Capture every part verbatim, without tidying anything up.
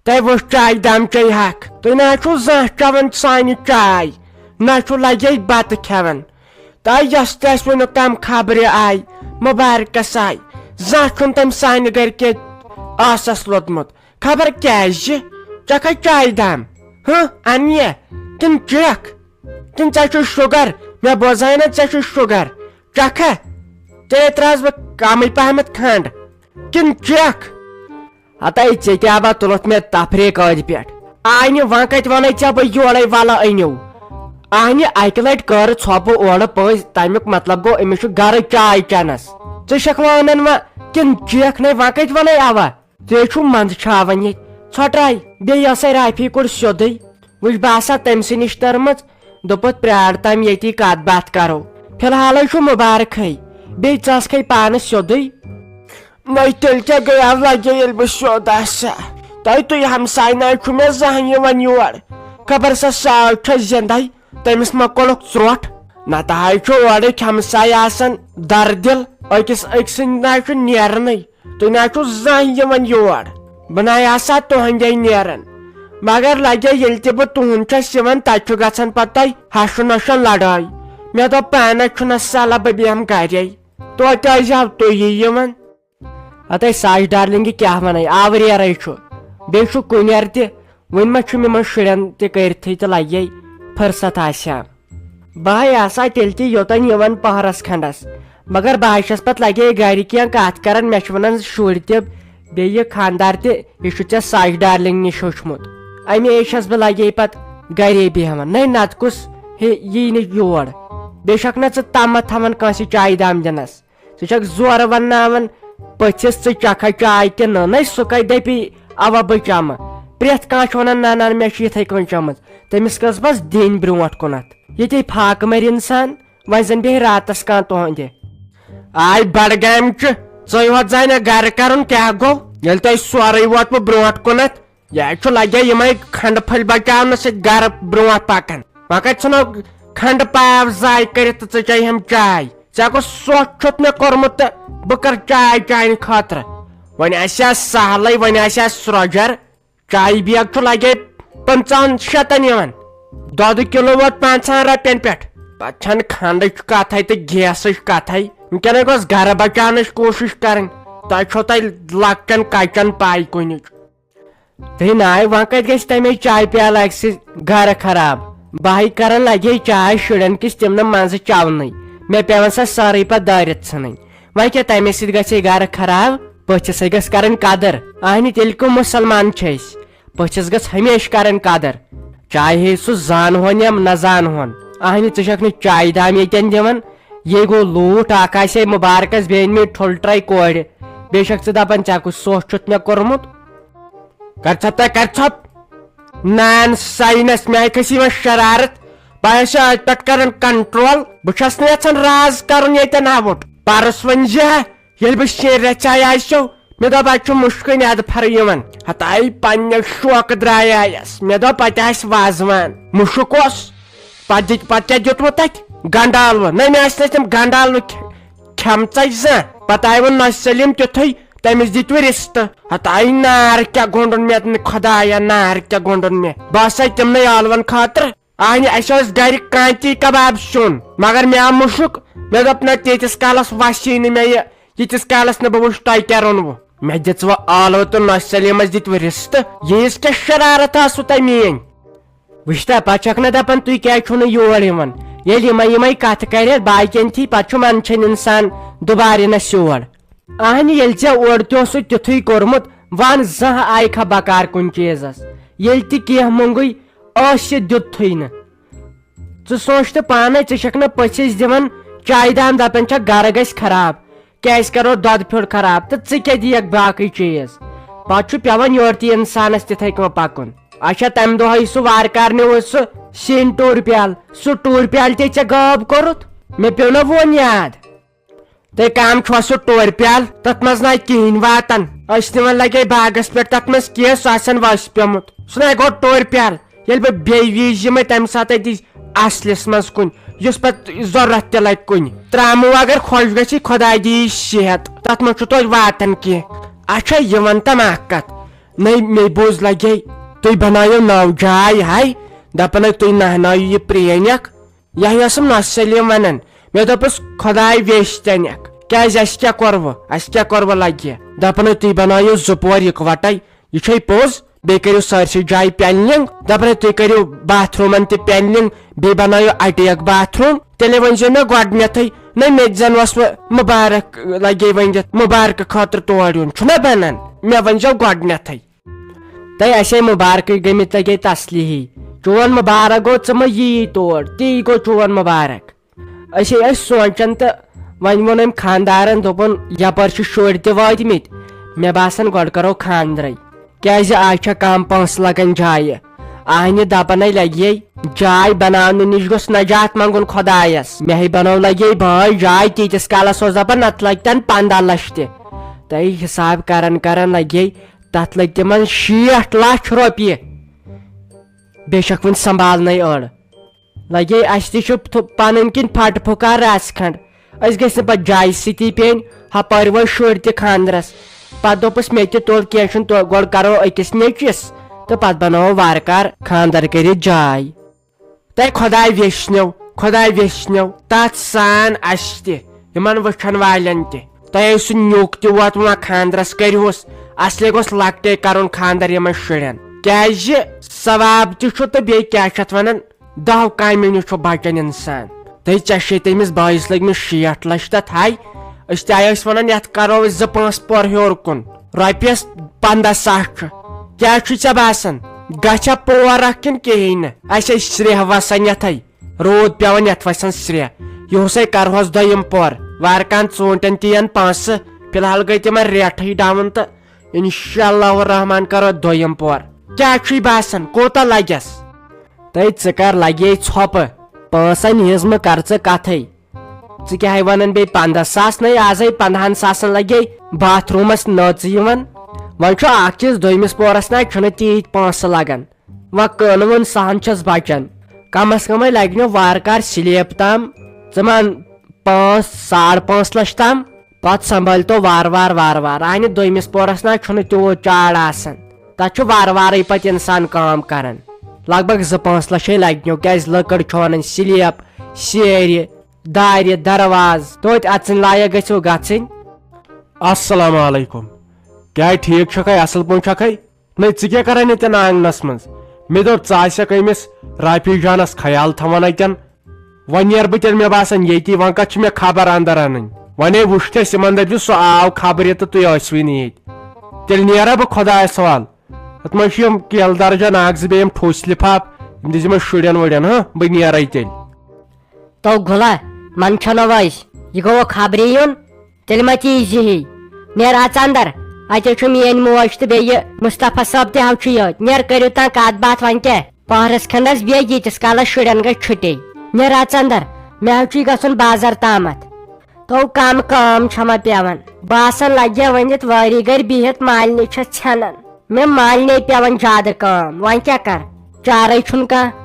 تۄہہِ وٕچھ چایہِ دام چے حق، تُہۍ نہ حظ چھِو زانٛہہ چٮ۪وان سانہِ چاے، نہ چھُو لگے بتہٕ کھٮ۪وان۔ تۄہہِ یۄس تہِ اَسہِ وٕنیُک تام خبرِ آیہِ، مُبارکس آیہِ، زانٛہہ چھُنہٕ تٔمۍ سانہِ گرِ کینٛہہ ٲسس لوٚدمُت۔ خبر کیازِ؟ چکھے چایہِ دام؟ ہہ، انیہ؟ کِنہٕ چکھ؟ کِنہٕ ژےٚ چھُے شُگر؟ مےٚ بوزے نہ ژےٚ چھُے شُگر۔ چکھا؟ تیٚلے ترٛاوس بہٕ کمٕے پہمتھ کھنٛڈ۔ کِنہٕ چکھ؟ ہتے ژےٚ کیٛاہ با تُلُتھ مےٚ تفریٖق أدۍ پٮ۪ٹھ؟ اہنہِ، وۄنۍ کتہِ ونے ژےٚ بہٕ یورے، ولہٕ أنِو۔ اہنہِ، اکہِ لٹہِ کٔر ژھۄپہٕ اورٕ پٔزۍ، تمیُک مطلب گوٚو أمِس چھُ گرٕ چاے چٮ۪نس۔ ژٕ چھکھ وۄنۍ انان وۄنۍ کِنہٕ چکھ؟ نے، وۄنۍ کتہِ ونے اوا؟ ژےٚ چھُ منٛدچھاوان ییٚتہِ۔ ژھۄٹراے، بیٚیہِ ٲسے رافی کوٚر سیوٚدُے۔ وٕچھ، بہٕ آسا تٔمۍ سٕے نِش تٔرمٕژ، دوٚپُتھ، "پرٛار تام ییٚتی کتھ باتھ کرو۔ فی الحالے چھُ مُبارکھٕے، بیٚیہِ ژٕ ٲسکھے پانہٕ سیوٚدُے۔" نٔے تیٚلہِ کیٛاہ گٔیاو لگے ییٚلہِ بہٕ سیوٚد آسہٕ ہا؟ تۄہہِ تُہۍ ہمساے نہ چھُ مےٚ زانٛہہ یِوان یور۔ خبر سا ساو چھا زندے؟ تٔمِس ما کوٚڑُکھ ژرٛوٹھ؟ نتہٕ حظ چھُ اورٕکۍ ہمساے آسان دردِل، أکِس أکۍ سٕنٛدۍ نہ چھُ نیرنٕے۔ تُہۍ نہ چھُو زانٛہہ یِوان یور۔ بہٕ نہ آسہٕ ہا تُہنٛدے نیران۔ مگر لگے ییٚلہِ تہِ بہٕ تُہُنٛد چھَس یِوان، تتہِ چھُ گژھان پتہٕ تۄہہِ ہشہِ نۄشن لڑٲے۔ مےٚ دوٚپ، پانس چھُنہ صلاح، بہٕ بیٚہمہٕ گرے۔ توتہِ ٲسۍ زیو تُہی یِوان۔ ہتے ساش ڈارلنگ، یہِ کیٛاہ ونے، آوریرے چھُ، بیٚیہِ چھُ کُنیر تہِ۔ وُنہِ ما چھُم یِمن شُرٮ۪ن تہِ کٔرتھٕے تہٕ لگے فرصت آسہِ ہا۔ بہٕ ہے آسہٕ ہا تیٚلہِ تہِ یوٚتن یِوان پہرس کھنڈس، مگر بہٕ ہے چھَس پتہٕ لگے گرِ کینٛہہ کتھ کران، مےٚ چھِ ونان شُرۍ تہِ، بیٚیہِ یہِ خاندار تہِ، یہِ چھُ ژےٚ ساش ڈارلنگ نِش ہیوٚچھمُت، امی چھَس بہٕ لگے پتہٕ گرے بیہوان۔ نَے نتہٕ کُس ہے یی نہٕ یور؟ بیٚیہِ چھکھ نہ ژٕ تمتھ تھاوان کٲنٛسہِ چایہِ دام دِنس۔ ژٕ چھکھ زورٕ ونناوان پٔژھِس، ژٕ چکھا چاے کِنہٕ نہ؟ نَے سُہ کتہِ دپی، اوا بہٕ چمہٕ۔ پرٛٮ۪تھ کانٛہہ چھُ ونان، نہ نہ، مےٚ چھِ یِتھے کٔنۍ چٔمٕژ۔ تٔمِس کٔژ بس دِنۍ برونٛٹھ کُنتھ، ییٚتے فاقہٕ مرِ انسان۔ وۄنۍ زن بیٚہہِ راتس کانٛہہ تُہنٛدِ۔ آے بڈگامچہِ، ژٕے ہوت زانہِ گرٕ کرُن کیٛاہ گوٚو؟ ییٚلہِ تۄہہِ سورُے ووتوٕ برونٛٹھ کُنتھ، یہِ چھُ لگے یِمے کھنڈٕ پھٔلۍ بچاونہٕ سۭتۍ گرٕ برونٛٹھ پکان۔ وۄنۍ کتہِ ژھٕنو کھنڈٕ پاو ضایع کٔرِتھ تہٕ ژٕ چیٚیہِ ہم چاے؟ ژےٚ کُس سوچ چھُتھ مےٚ کوٚرمُت تہٕ بہٕ کرٕ چاے چانہِ خٲطرٕ؟ وۄنۍ آسہِ ہا سہلٕے، وۄنۍ آسہِ ہا سرٛۄجر۔ چایہِ بیگ چھُ لگے پنٛژاہن شیٚتن یِوان، دۄدٕ کِلوٗ ووت پانٛژہن رۄپین پٮ۪ٹھ۔ پتہٕ چھنہٕ کھنڈٕچ کتھے تہٕ گیسٕچ کتھے۔ وٕنکیٚنس گوٚژھ گرٕ بچاونٕچ کوٗشش کرٕنۍ۔ تۄہہِ چھو تۄہہِ لۄکٹٮ۪ن کچن پاے کُنِچ۔ تہٕ ناے، وۄنۍ کتہِ گژھِ تمے چایہِ پیالہٕ اکہِ سۭتۍ گرٕ خراب؟ بہٕ ہے کران لگے چاے شُرٮ۪ن کِس تِم نہٕ منٛزٕ چونٕے، مےٚ پیوان سۄ سٲرٕے پتہٕ دٲرِتھ ژھٕنٕنۍ۔ وۄنۍ کیٛاہ، تمے سۭتۍ گژھِ گرٕ خراب؟ پٔژھِس ہے گژھِ کرٕنۍ قدر۔ اہنہِ، تیٚلہِ کٕم مسلمان چھِ أسۍ؟ پٔژھِس گژھِ ہمیشہِ کرٕنۍ قدر، چاہے سُہ زانہون یا نہ زانہون۔ اہنہِ، ژٕ چھکھ نہٕ چایہِ دام ییٚتٮ۪ن دِوان۔ یے گوٚو لوٗٹھ، اکھ آسہِ ہے مُبارکس، بیٚیہِ أنۍ مےٚ ٹھُل ٹرٛے کورِ۔ بیٚیہِ چھکھ ژٕ دپان، ژےٚ کُس سوچ چھُتھ مےٚ کوٚرمُت؟ کر ژھۄپ تہ، کر ژھۄپ۔ نان ساینس، مےٚ کھسی وۄنۍ شرارت۔ بہٕ آسہٕ أتھۍ پٮ۪ٹھ کران کنٹرول۔ بہٕ چھس نہٕ یژھان راز کرُن ییٚتٮ۪ن آوُٹ۔ پرُس ؤنۍ زِ ہا، ییٚلہِ بہٕ شیٚن رٮ۪ژھِ آیہِ آسیو، مےٚ دوٚپ، اتہِ چھُ مُشکٕے نیادٕ پھرٕ یِوان۔ ہتایہِ پننہِ شوقہٕ درٛایایس۔ مےٚ دوٚپ، اتہِ آسہِ وازوان۔ مُشُک اوس۔ پتہٕ دِتۍ، پتہٕ کیٛاہ دیُتمُت تتہِ؟ گنڈٕ ٲلوٕ۔ نہ، مےٚ ٲسۍ نہٕ تِم گنڈٕ ٲلوٕ کھے-، کھٮ۪مژے زانٛہہ۔ پتہٕ آیہِ وۄنۍ نۄشہِ سلیٖم تیُتھُے، تٔمِس دِتۍ وۄنۍ رِستہٕ۔ ہتایہِ نار کیٛاہ گوٚنٛڈُن مےٚ، خدایا، نار کیٛاہ گوٚنٛڈُن مےٚ۔ بہٕ آسے تِمنٕے ٲلون خٲطرٕ۔ اہنہِ، اسہِ اوس گرِ کانتی کباب سیُن، مگر مےٚ آو مُشُک۔ مےٚ دوٚپ، نہ، تیٖتِس کالس وسی نہٕ مےٚ یہِ، ییٖتِس کالس نہٕ بہٕ وٕچھٕ تۄہہِ کیٛاہ روٚنوٕ۔ مےٚ دِژوٕ ٲلوٕ تہٕ نۄشہِ سلیٖمس دِتۍ وۄنۍ رِستہٕ۔ ییٖژ کیٛاہ شرارت ٲسوٕ تۄہہِ میٛٲنۍ؟ وٕچھتا، پتہٕ چھکھ نہ دپان، تُہۍ کیٛازِ چھِو نہٕ یور یِوان؟ ییٚلہِ یِمے یِمے کتھٕ کرِ باقین تھی، پتہٕ چھُ منٛدچھان انسان دُبارٕ یِنس یور۔ اہنہِ، ییٚلہِ ژےٚ اورٕ تہِ اوسُے تیُتھُے کوٚرمُت، ون زانٛہہ آیہِ کھا بکار کُنہِ چیٖزس؟ ییٚلہِ تہِ کینٛہہ مونٛگُے، ٲسۍ یہِ دیُتتھٕے نہٕ۔ ژٕ سونٛچ تہٕ پانے، ژٕ چھکھ نہٕ پٔژھِس دِوان چایہِ دام، دپان چھکھ گرٕ گژھِ خراب، کیٛازِ کرو دۄدٕ پھیوٚر خراب، تہٕ ژٕ کیٛاہ دِیکھ باقٕے چیٖز؟ پتہٕ چھُ پٮ۪وان یورٕ تہِ انسانس تِتھے کٔنۍ پکُن۔ اچھا، تمہِ دۄہے سُہ وارٕ کارنہِ اوس سُہ سِنۍ ٹوٗرۍ پیالہٕ، سُہ ٹوٗرۍ پیالہٕ تہِ ژےٚ غٲب کوٚرُتھ؟ مےٚ پیوٚو نہ وُنہِ یاد۔ تہٕ کم چھُ سُہ ٹورِ پیالہٕ؟ تتھ منٛز نہ کِہینۍ واتان۔ أسۍ نِوان لگے باغس پٮ۪ٹھ، تتھ منٛز کینٛہہ، سُہ آسن وس پیومُت۔ سُہ نہ گوٚو ٹورِ پیالہٕ۔ ییٚلہِ بہٕ بیٚیہِ وِزِ یِمے، تمہِ ساتہٕ أتی اصلِس منٛز کُنہِ، یُس پتہٕ ضروٗرت تہِ لگہِ کُنہِ۔ ترٛاموٗ اگر خۄش گژھِ، خۄداے دِیہِ صحت، تتھ منٛز چھُ توتہِ واتان کینٛہہ۔ اچھا، یہِ ون تم اکھ کتھ، نَے، مےٚ بوٗز لگے، تُہۍ بنٲیِو نٔو جاے ہاے، دپان ہے تُہۍ نہنٲیِو یہِ پرٛینۍ اکھ۔ یہِ ہسا اوسُم نصر سلیم ونان۔ مےٚ دوٚپُس، خۄداے ویچھِ تنہِ اکھ، کیازِ اسہِ کیٛاہ کوٚروٕ، اسہِ کیٛاہ کوٚروٕ لگہِ؟ دپان ہے تُہۍ بنٲیِو زٕ پور یکوٹے، یہِ چھے پوٚز؟ بیٚیہِ کٔرِو سٲرسٕے جایہِ پینلنگ۔ دپان ہے تُہۍ کٔرِو باتھ روٗمن تہِ پینلنگ، بیٚیہِ بنٲیِو اٹیک باتھ روٗم۔ تیٚلہِ ؤنۍ زیو مےٚ گۄڈٕنیتھٕے، نہ مےٚ تہِ زن اوس وۄنۍ مُبارک لگے ؤنِتھ، مُبارکہٕ خٲطرٕ تور یُن چھُنہ بنان؟ مےٚ ؤنۍ زیو گۄڈٕنیتھٕے۔ تہٕ اسے مُبارکٕے گٔمٕتۍ لگے تسلی ہی۔ چون مُبارک گوٚو، ژٕ مہ یی تور، تی گوٚو چون مُبارک۔ أسے ٲسۍ سونٛچان تہٕ وۄنۍ ووٚن أمۍ خانٛدارن، دوٚپُن، یپٲرۍ چھِ شُرۍ تہِ وٲتۍ مٕتۍ، مےٚ باسان گۄڈٕ کرو خانٛدرے، کیازِ آز چھےٚ کم پونٛسہٕ لگان جایہِ۔ اہنہِ دپنے لگے جاے بناونہٕ نِش گوٚژھ نجات منٛگُن خۄدایس۔ مےٚ ہے بنٲو لگے بٲے جاے، تیٖتِس کالس اوس دپان نتہٕ لگتن پنٛداہ لچھ تہِ۔ تہٕ حساب کران کران لگے تتھ لٔگۍ تِمن شیٹھ لچھ رۄپیہِ۔ بیٚیہِ چھکھ وُنہِ سنبھالنَے أڑ۔ لگے اَسہِ تہِ چھُ تھو-، پنٕنۍ کِنۍ پھٹہٕ پھُکار رژھ کھنٛڈ۔ أسۍ گٔژھۍ نہٕ پتہٕ جایہِ سۭتی پیٚنۍ، ہپٲرۍ وٲتۍ شُرۍ تہِ خانٛدرس۔ پتہٕ دوٚپُس مےٚ تہِ تُل، کینٛہہ چھُنہٕ، تُل، گۄڈٕ کرو أکِس نیٚچوِس تہٕ پتہٕ بناوو وارٕ کارٕ خانٛدر کٔرِتھ جاے۔ تۄہہِ خۄداے ویٚچھنو، خۄداے ویٚچھنو، تتھ سان اَسہِ تہِ، یِمن وٕچھن والٮ۪ن تہِ۔ تۄہہِ ٲسِو نیُک تہِ ووت وۄنۍ خانٛدرس کٔرۍہُس، اصلے گوٚژھ لۄکٹے کرُن خانٛدر یِمن شُرٮ۪ن، کیازِ ثواب تہِ چھُ تہٕ بیٚیہِ کیٛاہ چھِ اتھ ونان، دہو کامٮ۪و نِش چھُ بچان انسان۔ تہٕ ژےٚ چھے تٔمِس بٲیِس لٔگۍ مٕتۍ شیٹھ لچھ تتھ ہاے، أسۍ تہِ آے ٲسۍ ونان یتھ کرو أسۍ زٕ پانٛژھ پور ہیوٚر کُن، رۄپیس پنٛداہ ساس چھُ۔ کیٛاہ چھُے ژےٚ باسان، گژھِ ہا پور اکھ کِنہٕ کِہیٖنۍ نہٕ؟ اسہِ ٲسۍ سرٛیٚہہ وسان یتھے۔ روٗد پٮ۪وان یتھ وسن سرٛیٚہہ۔ یِہُسے کرہوس دوٚیِم پور۔ وارٕ کان ژوٗنٛٹھٮ۪ن تہِ یِن پونٛسہٕ۔ فی الحال گٔے تِمن ریٹھٕے ڈاوُن تہٕ انشاء اللہ الرحمن کرو دوٚیِم پور۔ کیٛاہ چھُے باسان، کوٗتاہ لگٮ۪س؟ تہٕ ژٕ کر لگے ژھۄپہٕ؟ پونٛسن ہٕنٛز مہٕ کر ژٕ کتھٕے۔ ژٕ کیٛاہ ہے ونان بیٚیہِ پنٛداہ ساس؟ نَے، ازے پنٛداہن ساسن لگے باتھ روٗمس نٔژ یِوان۔ وۄنۍ چھُ اکھ چیٖز، دوٚیمِس پورس نہ چھُنہٕ تیٖتۍ پونٛسہٕ لگان۔ وۄنۍ کٲنہٕ وٲنۍ سہن چھس بچان۔ کم از کم ہے لگہِ نہٕ وارٕ کار سلیب تام، ژٕ مان پانٛژھ، ساڑ پانٛژھ لچھ تام۔ پتہٕ سنبھٲلۍ تو وارٕ وارٕ وارٕ وارٕ۔ اہنہِ دوٚیمِس پورس نہ چھُنہٕ تیوٗت چاڑ آسان۔ تتھ چھُ وارٕ وارٕے پتہٕ انسان کٲم کران۔ لگ بگ زٕ پانٛژھ لچھ ہے لگہِ نو، کیازِ لٔکٕر چھُ انٕنۍ، سلیب، سیرِ، دارِ، دروازٕ، توتہِ اژٕنۍ لایق گژھِ ہو گژھٕنۍ۔ السلام علیکم۔ کیٛاہ ٹھیٖک چھکھے، اصل پٲٹھۍ چھکھے؟ نَے، ژٕ کیٛاہ کران ییٚتٮ۪ن آنگنس منٛز؟ مےٚ دوٚپ، ژٕ آسکھ أمِس رافی جانس خیال تھاوان اَتٮ۪ن۔ وۄنۍ نیرٕ بہٕ تیٚلہِ، مےٚ باسان، ییٚتی۔ وۄنۍ کتھ چھِ مےٚ خبر اندر انٕنۍ؟ وۄنۍ ہے وٕچھ تۄہہِ، سِمن دٔپِو، سُہ آو خبرِ تہٕ تُہۍ ٲسوٕے نہٕ ییٚتہِ۔ تیٚلہِ نیرا بہٕ خۄدایس حوال۔ اتھ منٛز چھِ یِم کیلہٕ درجن اکھ زٕ، بیٚیہِ یِم ٹھوٗسۍ لفاف، یِم دِژ یِمن شُرٮ۪ن وُرٮ۪ن، ہاں، بہٕ نیرے تیٚلہِ۔ تو گُلہ، من چھنو ویس، یہ گوٚو خبرے یُن۔ تیٚلہِ ما تہِ یی زِہی۔ نیر اژ اندر، اتے چھُ میٲنۍ موج تہٕ بیٚیہِ مصطفیٰ صٲب تہِ ہاو چھُ یٲتۍ۔ نیر کٔرِو تاں کتھ باتھ وۄنۍ کیٛاہ؟ پہرس کھنڈس بیٚیہِ ییٖتِس کالس شُرٮ۪ن گٔے چھُٹی۔ نیر اژ اندر، مےٚ ہاو چھُے گژھُن بازر تامتھ۔ تو کم کٲم چھما پٮ۪وان؟ باسان لگہِ ؤنِتھ وٲری گرِ بِہِتھ مالنہِ چھس ژھٮ۪نان۔ مےٚ مالنہِ پٮ۪وان زیادٕ کٲم، وۄنۍ کیٛاہ کر؟ چارے چھُنہٕ کانٛہہ۔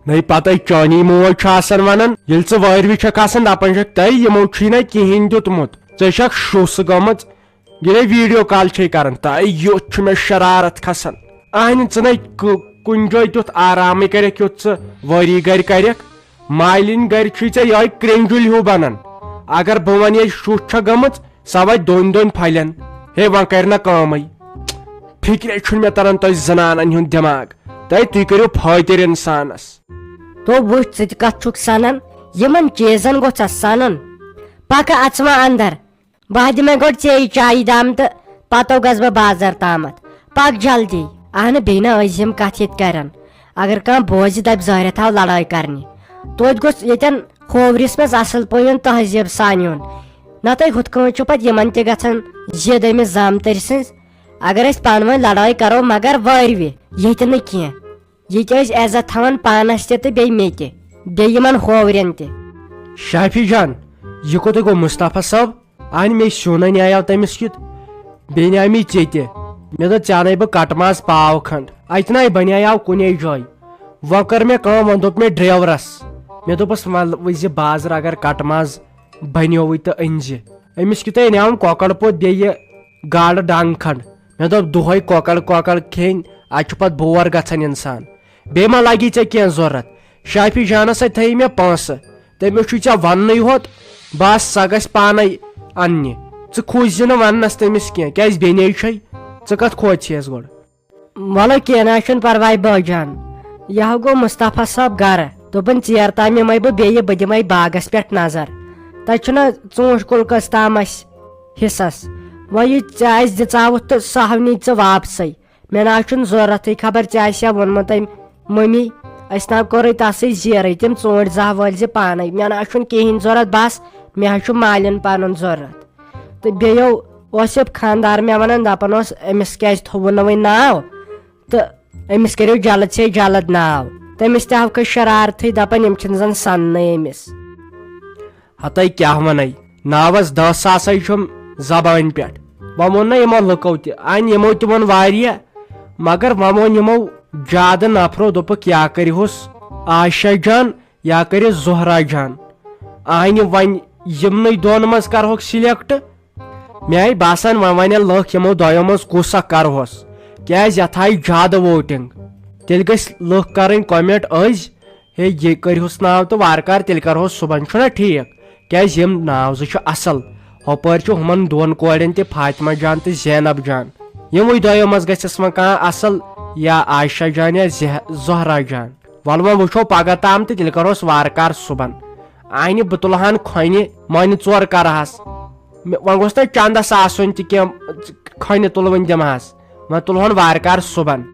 نَے پتَے چانی موج چھُ آسان ونان، ییٚلہِ ژٕ وٲرۍوِ چھکھ آسان، دپان چھکھ، تۄہہِ یِمو چھُے نہ کِہیٖنۍ دیُتمُت، ژےٚ چھکھ شُس گٔمٕژ۔ ییٚلے video call چھے کران، تۄہہِ یُتھ چھُ مےٚ شرارت کھسان۔ اہنہِ ژٕ نَے کُ-، کُنہِ جایہِ تیُتھ آرامٕے کریکھ، یُتھ ژٕ وٲری گرِ کریکھ۔ مالِنۍ گرِ چھُے ژےٚ یِہوٚے کرٛینٛجُل ہیوٗ بنان۔ اگر بہٕ ونہٕ، یے شُس چھےٚ گٔمٕژ، سۄ وتہِ دۄن دۄن پھلٮ۪ن۔ ہے، وۄنۍ کرِ نہ کٲمٕے۔ فکرے چھُنہٕ مےٚ تران تۄہہِ زنانن ہُنٛد دٮ۪ماغ۔ تۄہہِ، تُہۍ کٔرِو فٲطر انسانس۔ تو وٕچھ، ژٕ تہِ کتھ چھُکھ سنان؟ یِمن چیٖزن گوٚژھ سنُن۔ پکہٕ اژٕ وۄنۍ اندر۔ بہٕ دِمے گۄڈٕ ژےٚ چایہِ دام تہٕ پتو گژھٕ بہٕ بازر تامتھ۔ پکھ جلدی۔ اہنہٕ، بیٚیہِ نہ ٲسۍ یِم کتھ ییٚتہِ کران۔ اگر کانٛہہ بوزِ، دپہِ ظٲہرہ تھاو لڑٲے کرنہِ۔ توتہِ گوٚژھ ییٚتٮ۪ن کھوورِس منٛز اصل پٲٹھۍ تہذیب سان یُن۔ نتہٕ ہُتھ کٲنٛٹھۍ چھُ پتہٕ یِمن تہِ گژھان ضد أمِس زامتٕرۍ سٕنٛز۔ اگر أسۍ پانہٕ ؤنۍ لڑٲے کرو، مگر وٲرۍوِ، ییٚتہِ نہٕ کینٛہہ۔ ییٚتہِ ٲسۍ عزت تھاوان پانس تہِ تہٕ بیٚیہِ مےٚ تہِ، بیٚیہِ یِمن ہوورٮ۪ن تہِ۔ شافی جان، یہِ کوٚت گوٚو مصطفیٰ صٲب؟ اہنہِ، مےٚ سیُن اَنیٛاو تٔمِس کیُتھ، بیٚیہِ اَنے مےٚ ژےٚ تہِ۔ مےٚ دوٚپ، ژےٚ اَنے بہٕ کٹہٕ ماز پاو کھنٛڈ، اَتہِ نَے بنیٛاو کُنے جایہِ۔ وۄنۍ کٔر مےٚ کٲم، وۄنۍ دوٚپ مےٚ ڈرٛیورس، مےٚ دوٚپُس، وَلہٕ وٕچھ زِ بازرٕ اگر کٹہٕ ماز بنیووُے تہٕ أنۍ زِ۔ أمِس کیُتھُے اَنیٛاوُم کۄکر پوٚت بیٚیہِ گاڈٕ ڈنٛگ کھنٛڈ۔ مےٚ دوٚپ، دۄہے کۄکر کۄکر کھیٚنۍ، اتہِ چھُ پتہٕ بور گژھان انسان۔ بیٚیہِ ما لگی ژےٚ کینٛہہ ضروٗرت؟ شافی جانس اتھِ تھٲیی مےٚ پونٛسہٕ، تٔمِس چھُے ژےٚ وننُے ہوت، بس سۄ گژھِ پانے اننہِ۔ ژٕ کھوٗژ زِ نہٕ وننس تٔمِس کینٛہہ، کیازِ بیٚنے چھے، ژٕ کتھ کھوژِ ہیس گۄڈٕ؟ وَلہٕ کینٛہہ نہ چھُنہٕ پرواے بٲے جان، یہِ ہا گوٚو مصطفیٰ صٲب گرٕ، دوٚپُن ژیر تام یِمے بہٕ بیٚیہِ، بہٕ دِمے باغس پٮ۪ٹھ نظر، تتہِ چھُنہ ژوٗنٛٹھۍ کُل کٔژ تام اسہِ حصس، وۄنۍ یہِ ژےٚ اسہِ دِژاوُتھ تہٕ سۄ ہا نی ژٕ واپسٕے۔ مےٚ نہ حظ چھُنہٕ ضوٚرتھٕے، خبر ژےٚ آسہِ ہا ووٚنمُت أمۍ مٔمی، أسۍ نہ حظ کوٚرُے تَسٕے زیٖرٕے، تِم ژوٗنٛٹھۍ زہ وٲلۍ زِ پانَے۔ مےٚ نہ حظ چھُنہٕ کِہیٖنۍ ضوٚرتھ، بَس مےٚ حظ چھُ مالٮ۪ن پَنُن ضوٚرتھ۔ تہٕ بیٚیو اوس یہِ خانٛدار مےٚ وَنان، دَپان اوس، أمِس کیٛازِ تھوٚوُ نہٕ وۄنۍ ناو؟ تہٕ أمِس کٔرِو جلد سے جلد ناو۔ تٔمِس تہِ ہاو کھٔج شرارتھٕے، دَپان، یِم چھِنہٕ زَن سَننَے أمِس۔ ہتے کیٛاہ وَنے، ناوَس دَہ ساسَے چھُم زبٲنۍ پٮ۪ٹھ۔ وۄنۍ ووٚن نہ یِمو لُکو تہِ، اَنہِ یِمو تہِ ووٚن واریاہ، مگر وۄنۍ ووٚن یِمو زیادٕ نفرو، دوٚپُکھ، یا کٔرِہُس عائشہ جان، یا کٔرِو زہرا جان۔ اَنہِ وۄنۍ یِمنٕے دۄن منٛز کرہوکھ select۔ مےٚ آیہِ باسان، وۄنۍ وَنن لُکھ، یِمو دۄیو منٛز کُس اکھ کرہوس، کیازِ یتھ آیہِ زیادٕ voting۔ تیٚلہِ گٔژھۍ لُکھ کرٕنۍ comment أزۍ، ہے، یہِ کٔرۍہُس ناو تہٕ وارٕ کارٕ تیٚلہِ کرہوس صُبحن، چھُنہ ٹھیٖک؟ کیازِ یِم ناو زٕ چھِ اصل۔ ہۄپٲرۍ چھُ ہُمن دۄن کورٮ۪ن تہِ، فاطمہ جان تہٕ زینب جان۔ یِموٕے دۄیو منٛز گژھٮ۪س وۄنۍ کانٛہہ اصل، یا عائشہ جان یا زہ-، زہرا جان۔ وَلہٕ وۄنۍ وٕچھو پگاہ تام تہٕ تیٚلہِ کرہوس وارٕ کارٕ صُبحن۔ اَنہِ بہٕ تُلہٕ ہن کھۄنہِ مۄنہِ ژور کرہس۔ مےٚ، وۄنۍ گوٚژھ نہ چندس آسُن تہِ کینٛہہ، کھۄنہِ تُلہٕ وۄنۍ دِمہس۔ وۄنۍ تُلہٕ ہن وارٕ کارٕ صُبحن۔